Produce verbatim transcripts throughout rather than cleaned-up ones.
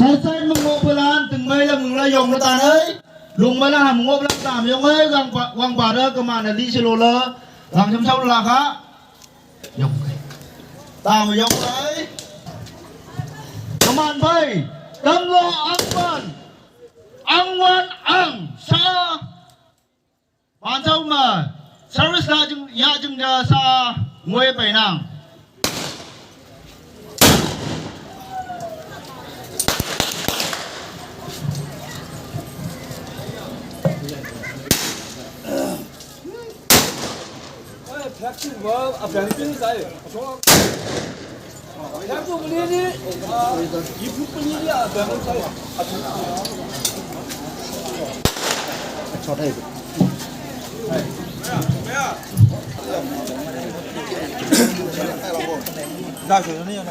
Asai mengop pelan tengmai la mengla yong petan ai. Long mala ham ngop la tam yong ai, gang pa, wang pada kemana li selo la. Gang sem sau la ka. Yong ai. Tam yong ai. Keman bai. Tam lo angwan. Angwan ang sa. Ban sau ma. Service la jing, ya jing ja sa ngoi pai nang.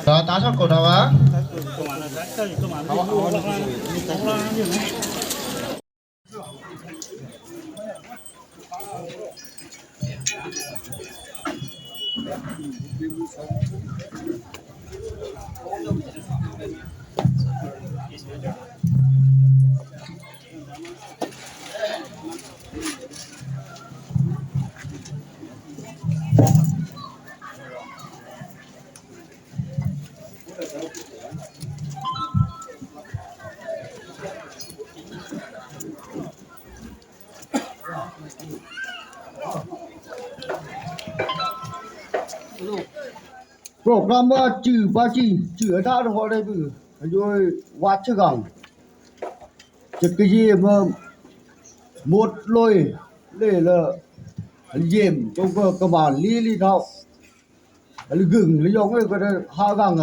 Ta, ta sot ko ta wa. Program ba chữ ba chi chữ ta dong ko dai bu. Yoi wat chữ gang. Chữ ke ye ma mot loi le la yem ko ko ka ma li li thao. Li gừng li yong ko da ha gang.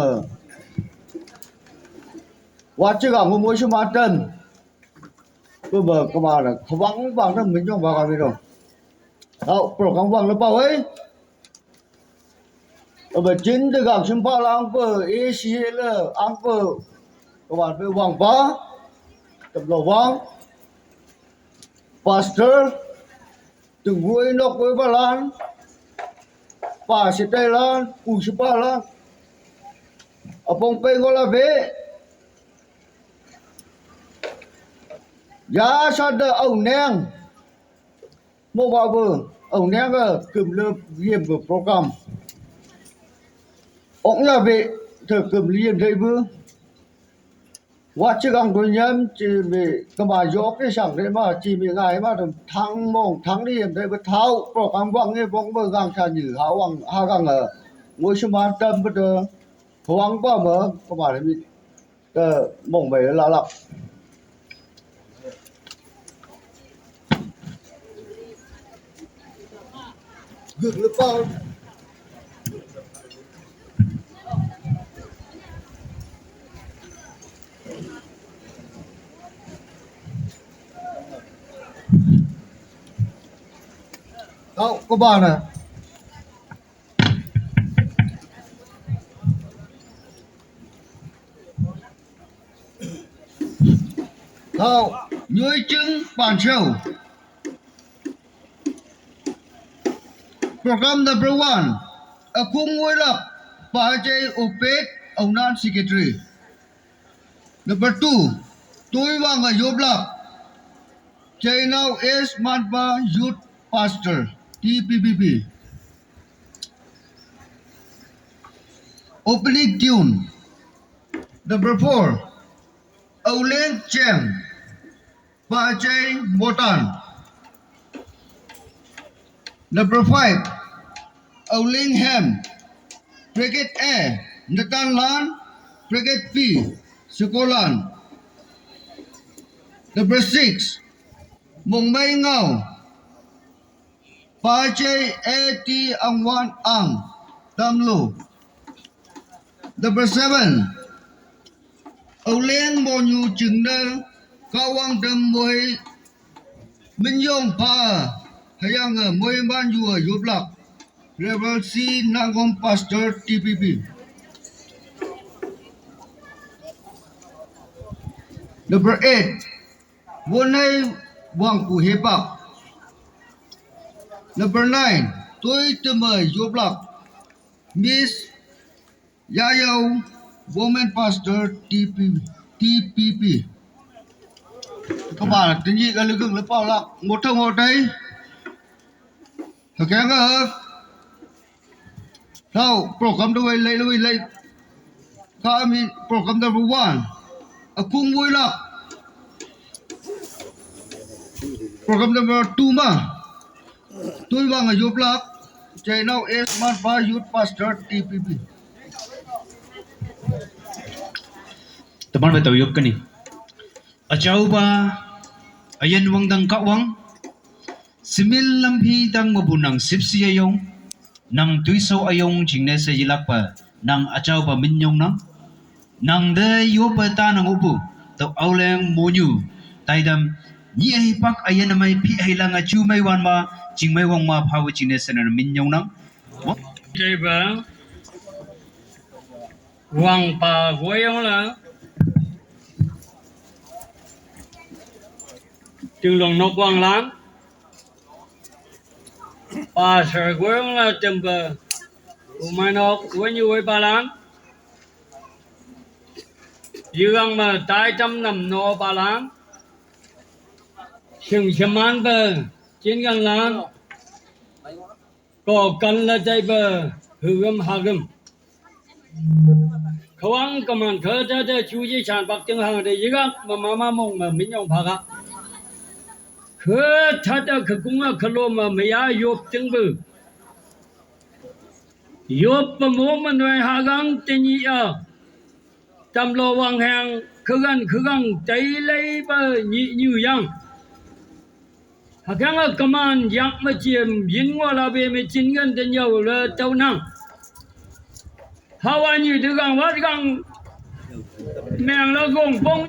Wat chữ gang ko mo shi ma tan. Ko ba ka ma da ka wang wang da min yong ba ka mi dong. Thao program wang la ba wei. Ơ, ba jin de gak shim pa lang pe, e shi le ang pe, ka wan pe wang pa, tep lo wang, pastor, tu wui nok wui pa lan, pa shi tai lan, u shi pa lan, a pong pe ngo la pe, ya sa de au neng. Mo ba bu, au neng a küm le yem bu program. Ong ya be, te küm le yem dei bu. Wa chi gang du nyam, chi mi kama yok ke shang dei ma, chi mi ngai ma, thang mong, thang le yem dei bu thao, program wang nge bong bu gang cha nyi, ha wang, ha gang a. Ngoi shi man tam bu de, wang ba ma, kama le mi. Te mong bai la lak. Gük le pau. Tao, ko ba na. Thao, Nyoi Ching Pan Show. Program number one, a Kung Woi Lak, Pa Jai Opet, Aunan Secretary. Number two, Toi Wang a Yop Lak, Jai Nau S Manpa Youth Pastor, T P P P. Opening tune. Number four, Auleng Cheng, Pachai Motan. Number five, Auleng Hem, Brigade A, Natan Lan, Brigade P, Sukolan. Number six, Mongmei Ngau, Pachai A T Angwan Ang, Tamlu. Number seven, Auleng Monyu Chingna, Kawang Dem Mui, Minyong Pa, Hayang Mui Man Yu Yublak, Reverend C Nangom Pastor T P P. Number eight, Wonei Wangku Hepak. Number nine, Toi Tema Yoblak, Miss Yayao, Woman Pastor T P. T P P. Kaba, tinyi ka lugeng le pau lak, ngotau ngotai. Hakeng ka, tau, program da wai lai, lai, lai. Kami program number one. Akung wai lak. Program number two ma. Tui wang a yup lak. Chainau S Marpa Youth Pastor T P P. Teman betul yup kani. Achauba, ayan wang dang kawang. Simil lampi dang mabunang sipsi ayong. Nang tuisau ayong jingne se yilakpa. Nang achauba minyong nang. Nang de yopa ta nang upu. Tau auleng monyu. Taidam. Nyi ai pak ayan amai pi ai lang achu mai wan ma. Jing mai wang ma phawa jingne se nang minyong nang. Taiba. Wangpa goyong la. Tinglong nok wang lang. Pastor goyong la temba. Umai nok wenyu wei palang. Yigang ma tai tam nam no palang. Sing seman ba. Chin gang lang. Ko kan la dai ba hugam hagam. Kawang kaman ka da da chu ye chan bak ting hang de yiga ma ma ma mong ma min yong pha ga. Ka tha da ka kung a ka lo ma ma ya yop ting bu. Yop pa mo ma noi ha gang te nyi a. Tam lo wang hang ka gan ka gang tai lai ba nyi nyu yang. Hakeng a kaman yak ma chiem yin ngwa la be me chin ngan den yau le tau nang. Hawa nyi de gang wat gang meng la gong pong.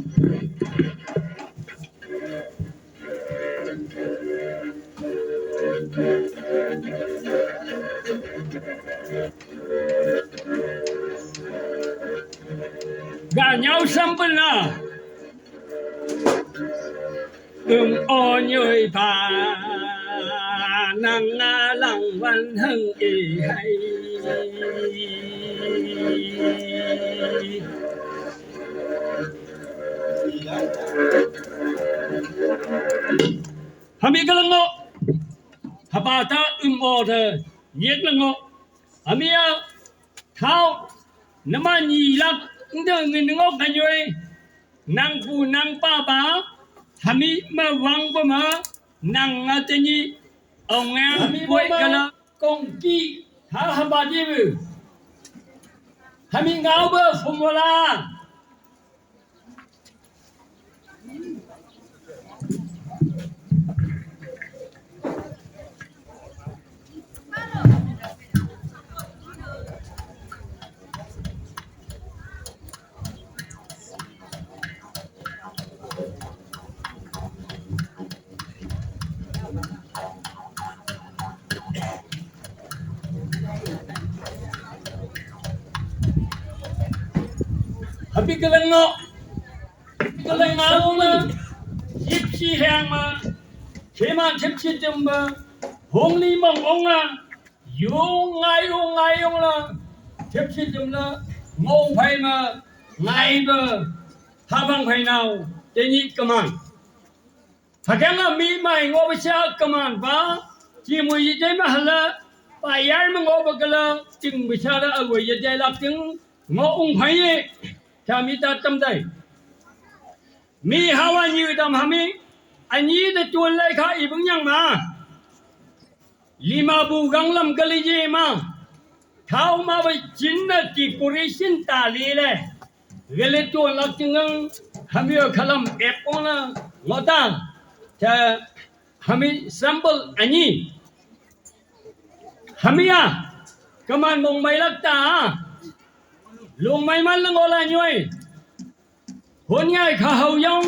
Ga nyau sam pen na. Tum o nyoi pa nang nga lang wan heng e hai. Hami ka lengo. Haba ta um o te nyek lengo. Hami a thao nama nyi lak nde ngin ngok hanyoi. Nang pu nang pa ba hami ma wang ba ma nang nga te nyi ong ngang hami poi ma kala kong ki ha ha ba di bu. Hami ngau ba formula. Happy kalang no. Happy kalang no na. Yipsi hang ma. Kema tipsi tumba. Hongli mong ong na. Yung ngai yung ngai yung la. Tipsi tumla. Ngong phai ma. Ngai ba. Habang phai nau. Tenyit kamang. Hakeng a mi mai ngo ba sha kaman ba, chi mu yi jai ma hala, pa yar ma ngo ba kala, ting ba sha la a wei ya jai lak ting, ngo ung phai ye, cha mi ta tam dai. Mi hawa nyi dam hami, a nyi da tuan lai kha i bung yang ma. Lima bu gang lam ka li ye ma. Thao ma ba chin na decoration ta li le. Gele tuan lak ting ngang hami o khalam ep ong na ngota. Cha hami sample anyi. Hami a kaman mong mai lak ta. Lung mai man lang ola nyoi. Hon ngai kha hau yong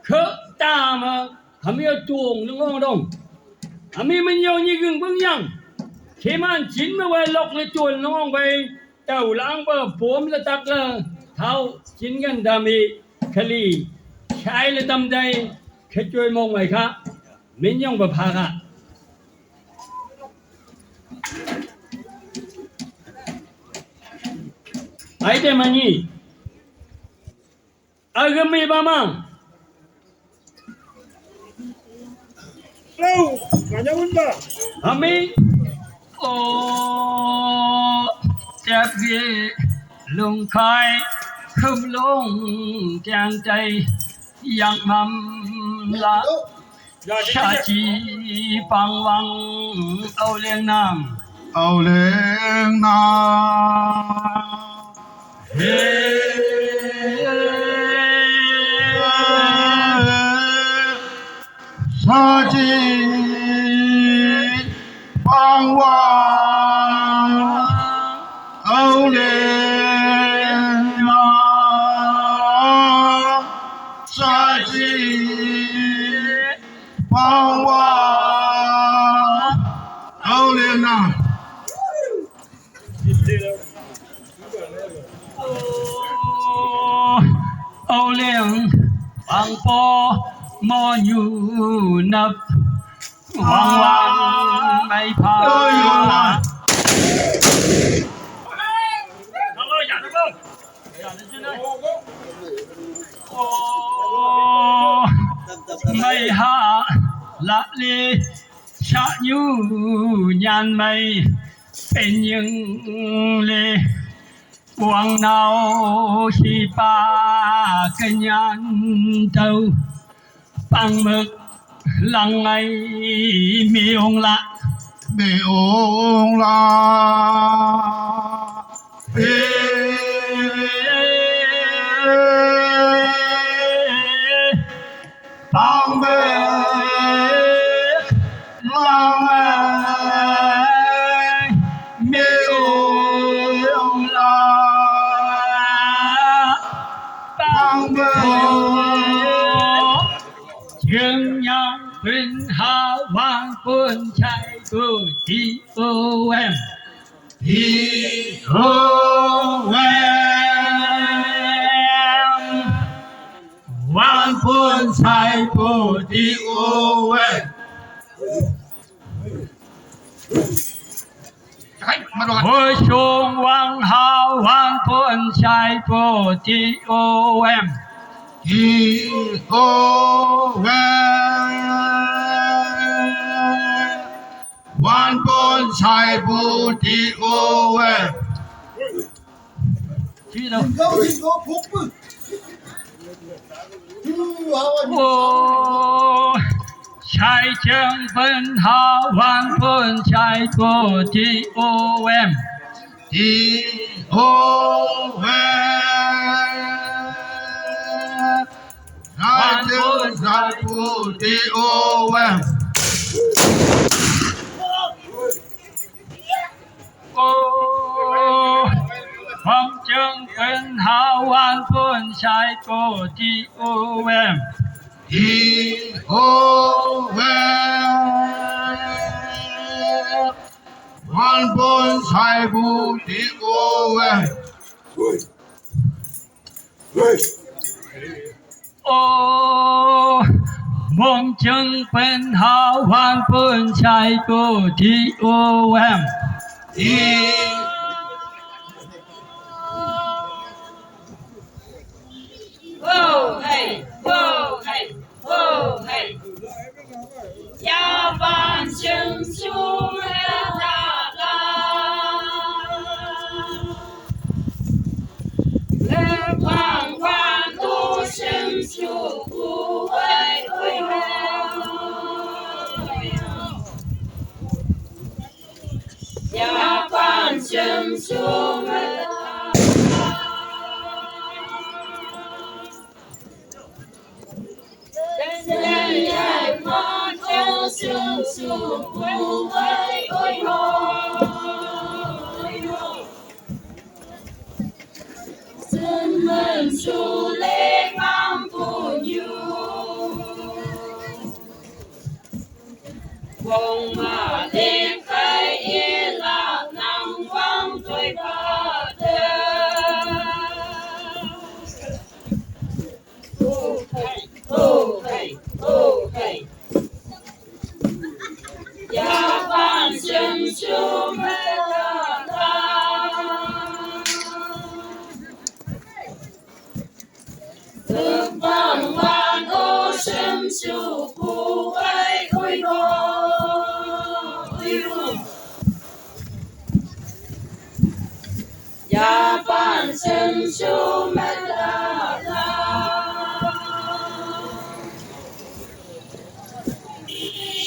khe ta ma hami a tuong nung ong dong. Hami min yong nyi geng bung yang. Khe man chin ma wai lok ne tuon nung ong wai tau lang ba pom la tak la thao chin ngan da mi khali. Chai la tam dai khe choi mong wai kha. Min yong ba pha kha. Ai te ma nyi. Agami bamang. Lo, nganyawin ba? Ami. O, tiap gi lung kai, khum lung tiang tai, yang mam la. Shachi pangwang Auleng nang. Auleng nang. He. Shachi pangwang Auleng nang. Shachi pangwang Auleng nang. Auleng pangpo mo nyu nap wang wang mai pha. Mai ha la le sha nyu nyan mai pen ying le wang nau hi pa ka nyan tau pang mek lang ngai mi ong la. Mi ong la. Pang mek lang ngai mi ong la. Pang mek. Jeng yang pun ha wang pun chai ku di o em. Di o em. Wang pun chai ku di o em. Hoi shong wang ha wang pun chai po T O M. T O M. Wang pun chai po T O M. Chi lo. Go, go, go, go. O, chai cheng pen ha wang pun chai po T O M. T O M. Chai cheng chai po T O M. O, wang cheng pen ha wang pun chai po T O M. T O M. Wang pun chai po T O M. O, mong cheng pen ha wang pun chai po T O M. T O M. Ho, hey, ho, hey, ho, hey. Ya ban cheng su la la la. Le kwang kwang tu cheng su ku wei wei. Ya ban cheng su la la. Su pu ai ui ho, ui ho. Ya pan sen su me la la.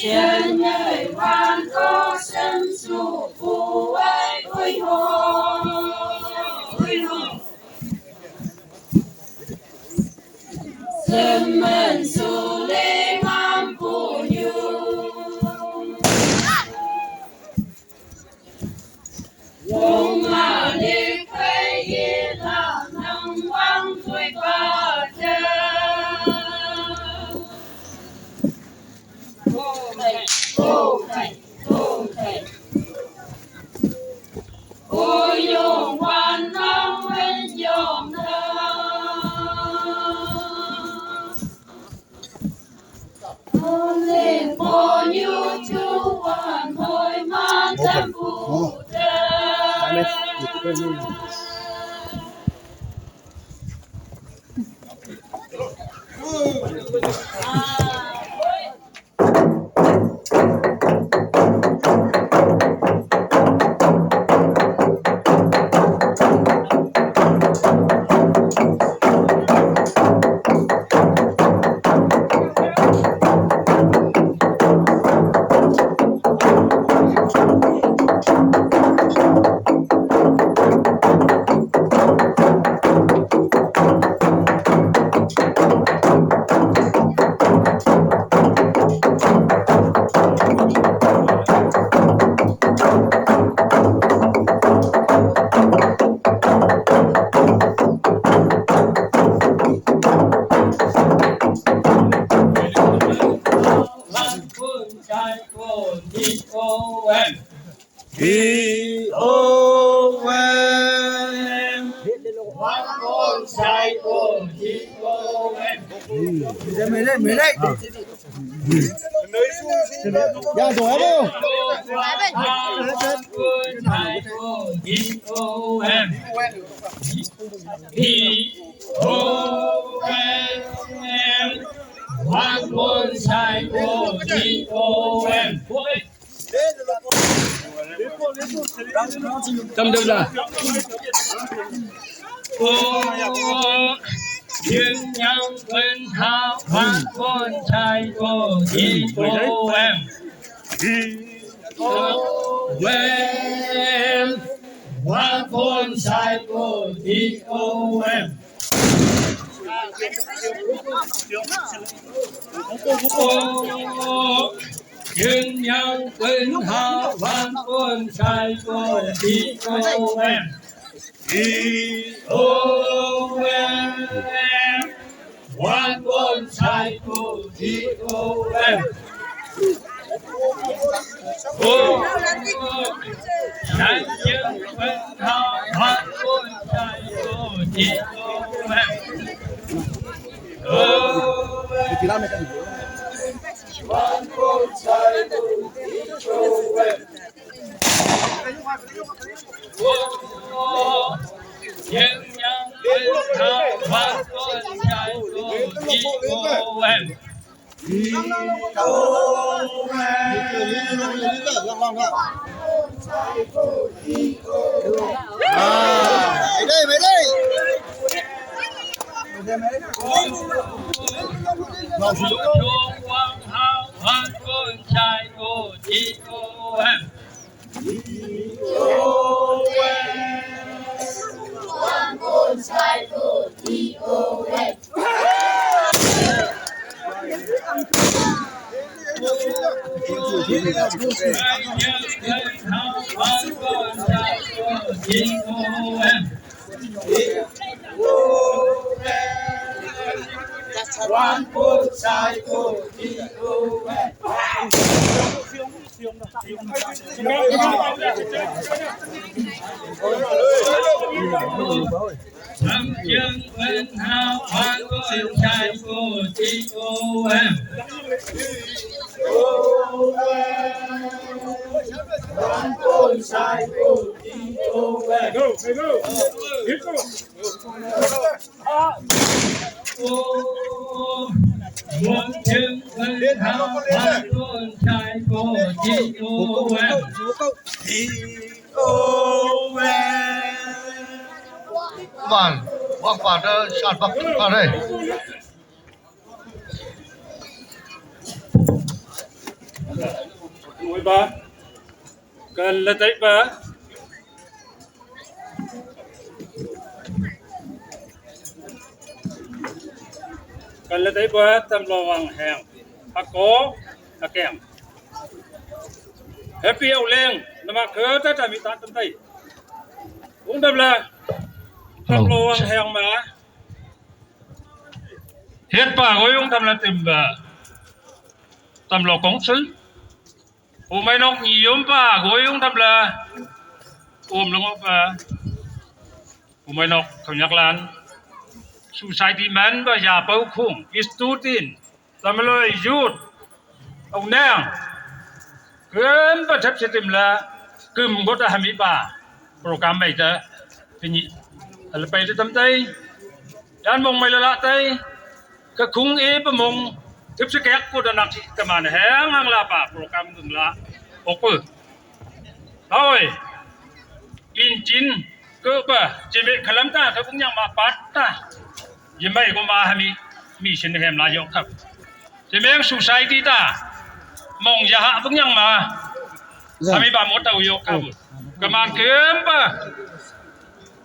Sen ye wan ko sen su pu ai ui ho, ui ho. Sen men su le man pu yu. Wong ma le kai ye la nang wang tui pa ja. Okay, okay, okay. Ôi yong wan nong wen yong na. Ôi le po yu chu wan hoi man tam pu da. T O M. T O M. One point five T O M. Mười đây, mười đây. Ya, rồi em ơi. T O M. T O M. One point five T O M. Tâm được là. Ô, Yuen Yang Wen Hao Wan Bun Chai Bo T O M. T O M. Wan Bun Chai Bo T O M. Ô, Yuen Yang Wen Hao Wan Bun Chai Bo T O M. T O M. Wan Bun Chai Bo T O M. Ô, Yuen Yang Wen Hao Wan Bun Chai Bo T O M. Ô, Wan Bun Chai Bo T O M. One point five T O M. One point five T O M. One point five T O M. Go, go. Ô, Ban, wak pa da shat bak pa re. Ngui ba, kan la tai ba, kan la tai ba, tam lo wang heng, ako, akeng. Happy au leng, nama ke ta ta mi ta tam tai. Ung dam la, tam lo wang heng ma. Het pa goi ung tam la tim ba. Tam lo kong sul. U mai nok ni yom pa goi ung tam la. Um long pa. U mai nok khang yak lan. Society man ba ya pau khung. Student. Tam lo youth. Ung nang. Kum ba thep se tim la. Kum got a hami pa. Program mai ta. Tini. Ala pai ta tam tai. Yan mong mai la la tai. Ka khung e pa mong. Thep se kek ko da nak si ta man heng hang la pa. Program dung la. Okul. Hoi. Injin. Ko ba. Jime kalam ta. Ka kung yang ma pat ta. Yemai ko ma hami. Mi sin hem la yok khap. Jimeng society ta. Mong ya ha bung yang ma. Hami ba mo tau yok khap. Kaman kem ba.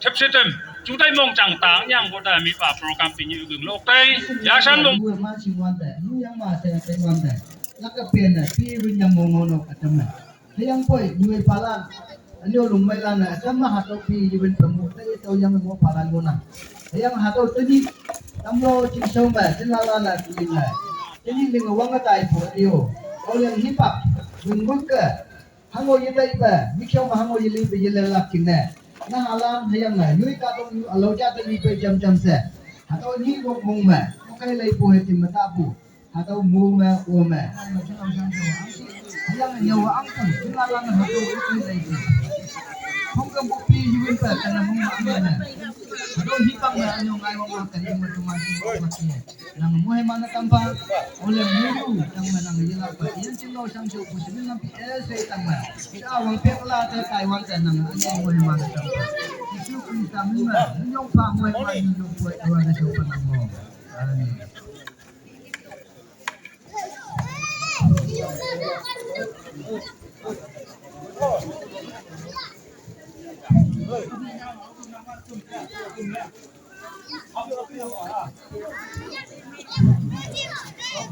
Thep se tem. Chu tai mong chang tang yang ko ta mi ba program pi nyu gung lok tai. Ya san mong. Ma si wan ta. Mu yang ma se te wan ta. La ka pen na. Pi win yang mong no ka tam na. Hüyangpoi, nyuwe palan. Anyo lungmei lan na, tam ma hato pi yuwen pemu, te to yang mo palan mo na. Hüyang hato tadi, tam lo ching song ba, chin la la na kuing na. Tadi ling wang atai po ayo. Kau yang hipak, gung gung ke. Hango ye tai ba, mi kyau ma hango ye li ba ye le lak king na. Na halan hüyang na, yui ka tong yu alo ja tadi pe jam jam se. Hato ni wong wong ma, kau kai lai po he tim ma ta bu. Hatau mu me, u me. Hüyang nyawa angkung, jing alang hatau utu lagi. Hong ke bukti yuin pe, kana mu me, u me. Hatau hipang me, anyo ngai wang wang, kana mu tu ma, tu ma, tu ma. Nang mu he mana tampa, oleh mu, tang me nang yela pe. Yan jing lo sang jauh, ku sini nampi eh, saya tang me. Kita wang pek la, te Taiwan te nang, anyo mu he mana tampa. Yesus Kristus mu me, nyong pa mu he mana, nyong pa, Taiwan te jauh pa nang mu. Amen.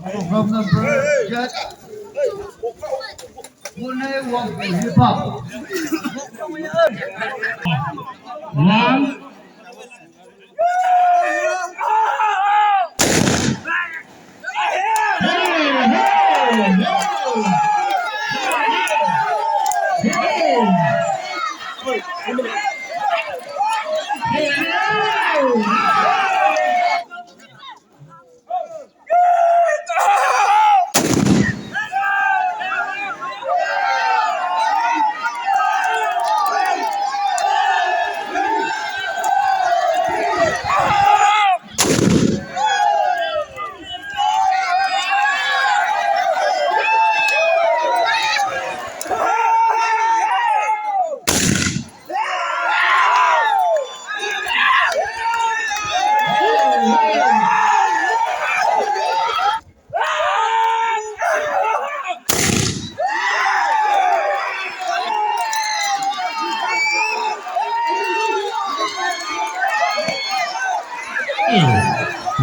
Program number, judge. Mune Wang hip hop. One.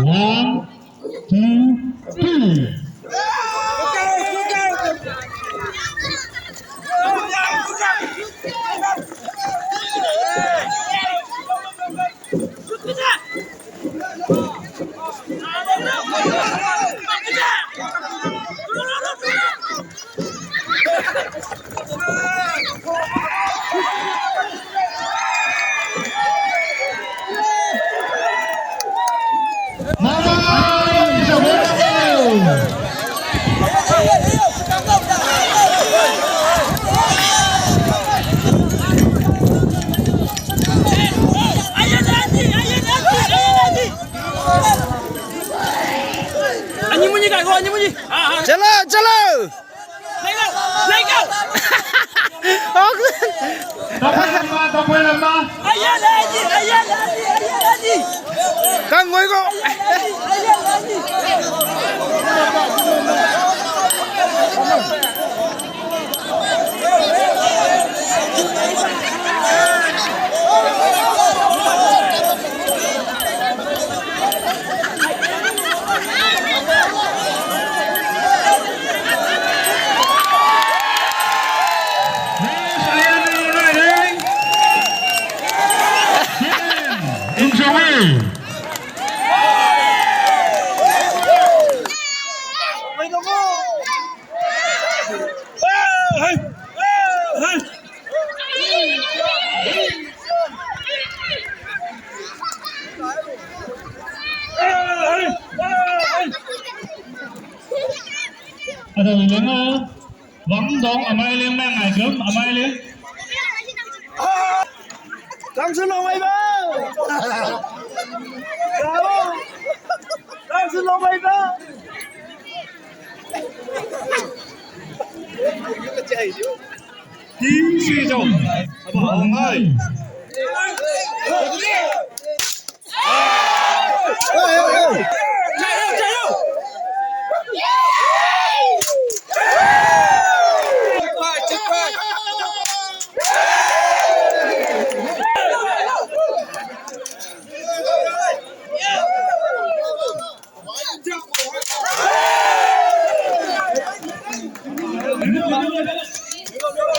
One, two, three. Chalo. Tao quay lắm mà, tao quay lắm mà. Căng ngồi cô. Ada ulang ah. Wang dong amai leng mang ai gem amai leng. Langsung lo mai ba. Langsung lo mai ba. Ti si jong. Aba ong ai.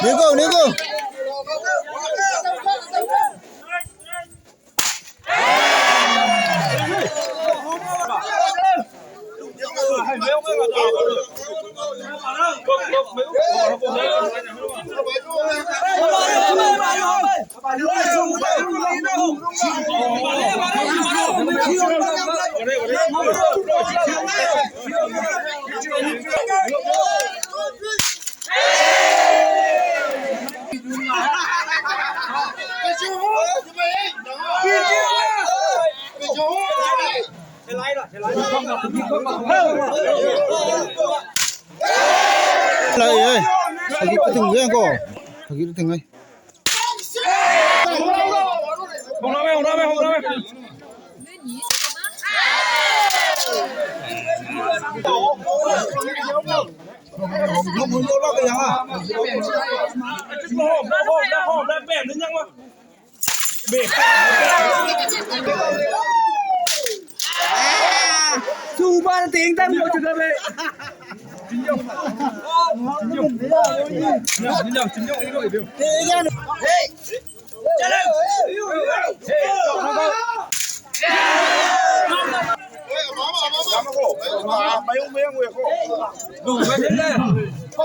Nico, Nico. Lai ơi. Hagi ting yang ko. Hagi ting ai. Su ba tiếng Tây một chữ cái.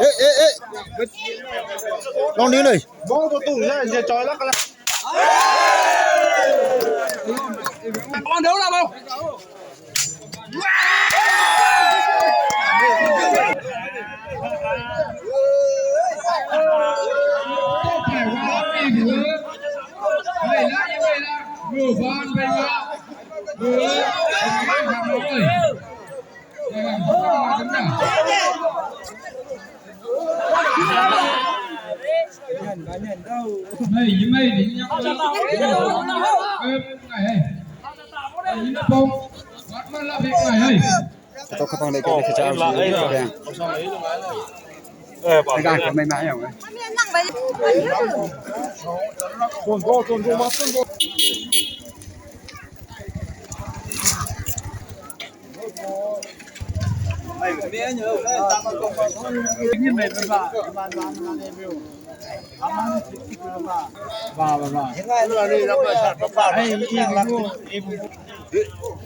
Ê, ê, ê. Long đi này. Con đấu nào không? Mày với mày thì nhau. Ơ, mày ơi. Mày với mày bông. Bắt mà là việc mày ơi. Tao không bằng đây cái cái chả gì. Ê, bảo cái này của mày mà hiểu. Tuần vô, tuần vô, tuần vô.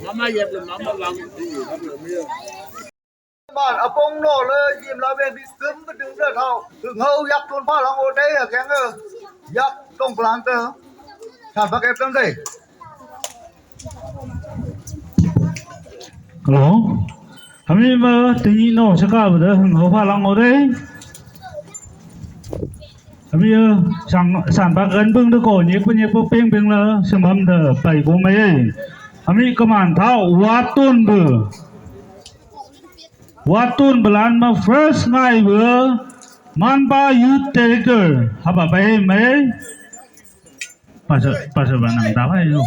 Mama yep le mama lang. Ban apong no le yim la ben bi kum ba dung da thau. Hưng hau yak ton pha lang o dei a keng e. Yak tong plang te. Chan ba kep tang dei. Hello. Hami ma tingi no saka ba da hưng hau pha lang o dei. Hami sang san ba gan bung da ko nyek pa nyek pa peng peng la sum ham da pai ko mai. Hami kaman thau wa ton bu. Watun belan me first ngai be Manpa Youth Director haba bai me. Pastor, Pastor Banang da bai lo.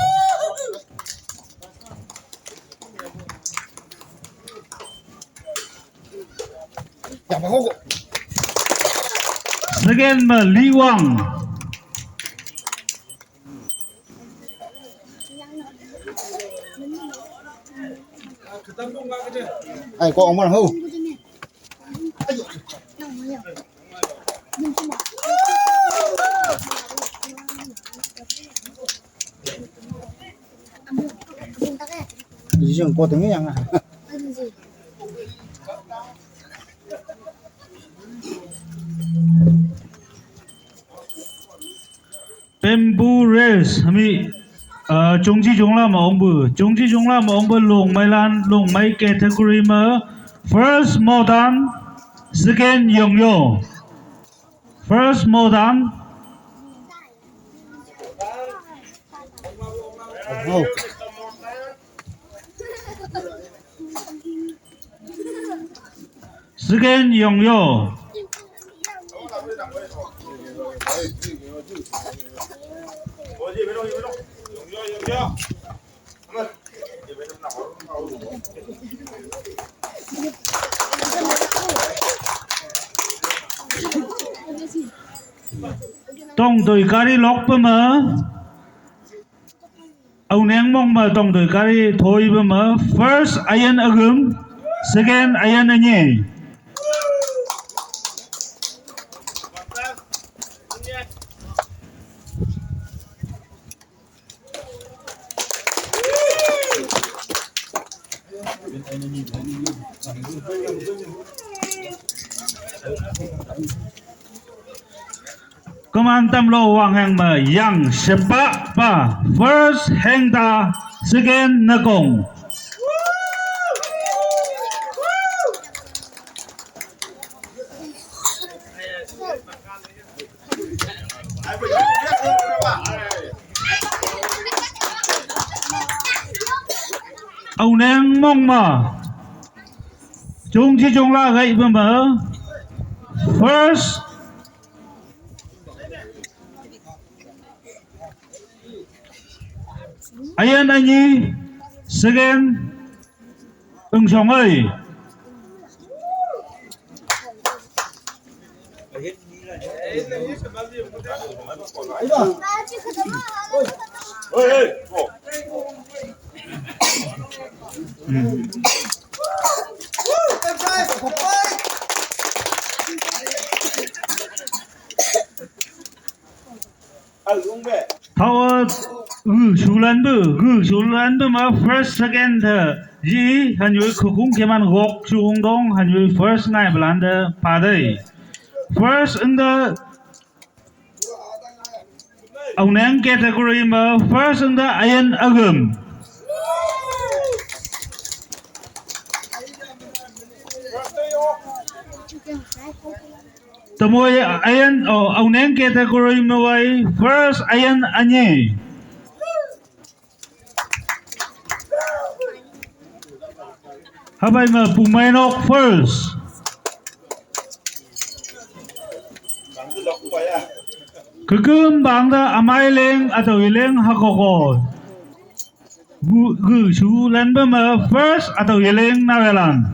Second me Li Wang. Ai, kok mana ho? Di sini kok tengah yang ah. Bamboo Race hami, uh, chungji jungla ma ongbu. Chungji jungla ma ongbu Longmai lan, Longmai category ma first Modan, second Yongyo. First Modan. Oh. Second Yongyo. Tongtoi kari lok pama. Auneng mong ma tongtoi kari thoi ba ma first ayan agum, second ayan anye. Keman tam lo wang heng ma yang sepak pa first heng ta second nakong. Auneng mong ma chung chi chung la gai ba ma first ayan anyi second ung song ai. Thawa gu shulan bu, gu shulan bu ma first second the ji hanyui khukung keman gok shugung dong hanyui first ngai belanda padai. First in the Auneng category ma first in the ayan agum. Tamoi ayan, oh, Auneng category ma wai first ayan anyi. Habai ma Pumai nok first. Kekum bang da amai leng atau ileng hakoko. Gu, gu shulan ba ma first atau ileng nawelan.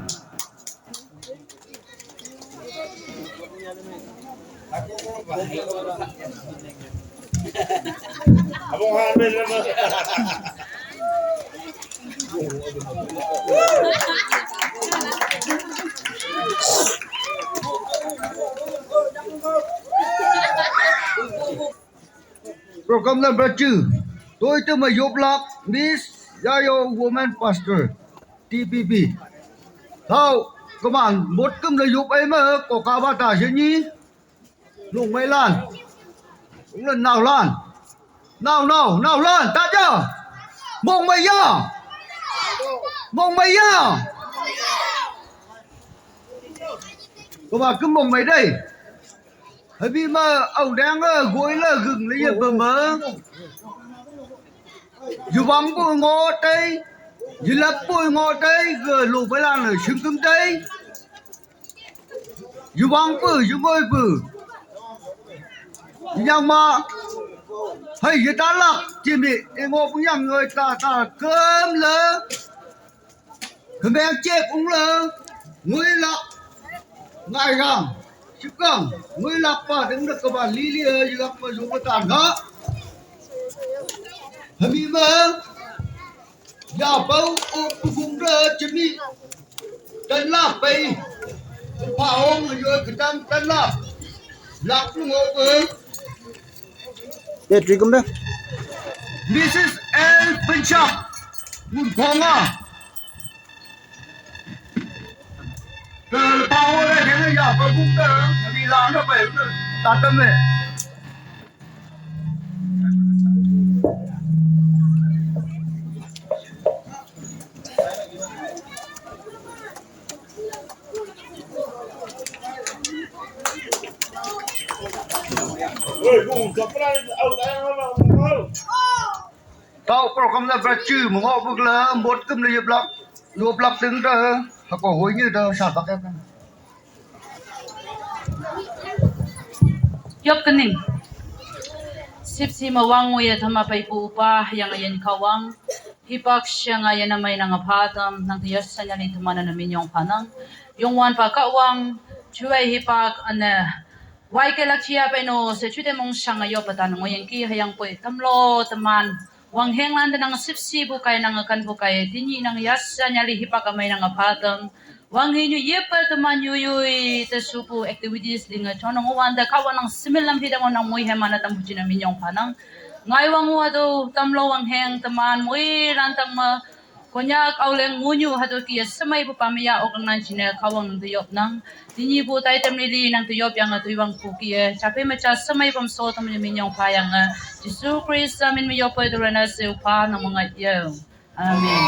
Program number two. Toi tu ma yop lak Miss Yayo Woman Pastor T P P. Tau keman bot kum la yop ai ma ko ka ba ta sini. Lung mai lan. Ung lan nau lan. Nau nau nau lan ta ja. Mong mai ya. Mong mai ya. Ko ba kum mong mai dai. Habi ma au dang a goi la gừng la yep ba ma. Yu bang bu ngo tai, yu lap bu ngo tai, ge lu ba lan la shim kum tai. Yvang pu, yngoi pu. Yang ma. Hei, ytalak, jimi, ingo pu yang yoi ta ta, kem le. Kemeng cek ung le. Ngoi lak. Ngai gang. Sip gang. Ngoi lak pa, deng dek keba lili, eh, yilak ma, yong ma ta nga. Hemi ma. Ya bau o pugum re jemi. Tan la pai. Pa ong yo kedang tan la. Lak lu ngo pe. Ye, tri kum da. Missus L Penchak. Mun konga. Ke pa o le kene ya pugum re. Kami la na pai. Tatam eh. Tau program da brachu mengo bukla bot kem le yeblak. Yeblak ting da. Hako hoi ni da sa bak ya. Yop kening. Sip si ma wang uya thama pai pu pa yang ayen kawang. Hipak siang ayen amai nang apha tam nang tiya sanyali thama na minyong panang. Yong wan pa kawang. Chuai hipak ane. Wai ke lak chia pai no se chute mong sang ayo patan ngoyeng ki hayang poi tamlo teman. Wang heng lan de nang sip si bukai nang akan bukai tini nang yasa nyali hipak amai nang apha tam. Wang hi nyu ye pa teman yuyui te supu activities linga chonong wan de kawan nang simil lam hidang nang mui hemana tam buchina minyong panang. Ngai wang wa do tamlo wang heng teman mui lan tang ma Konyak Auleng ngunyu hatu kia semai bu pamia okang nan chine kawang nang tuyop nang. Tini bu tai tem lili nang tuyop yang tuyuang pu kia. Chape macha semai pam so tam minyong pa yang. Jisu Krista min miyop pai turana se upa nang mangat yo. Amen.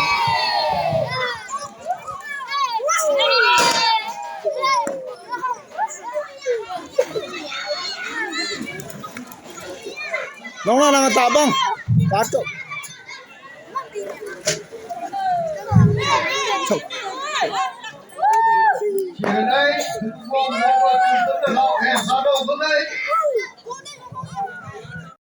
Nong na nang tabang. Pato.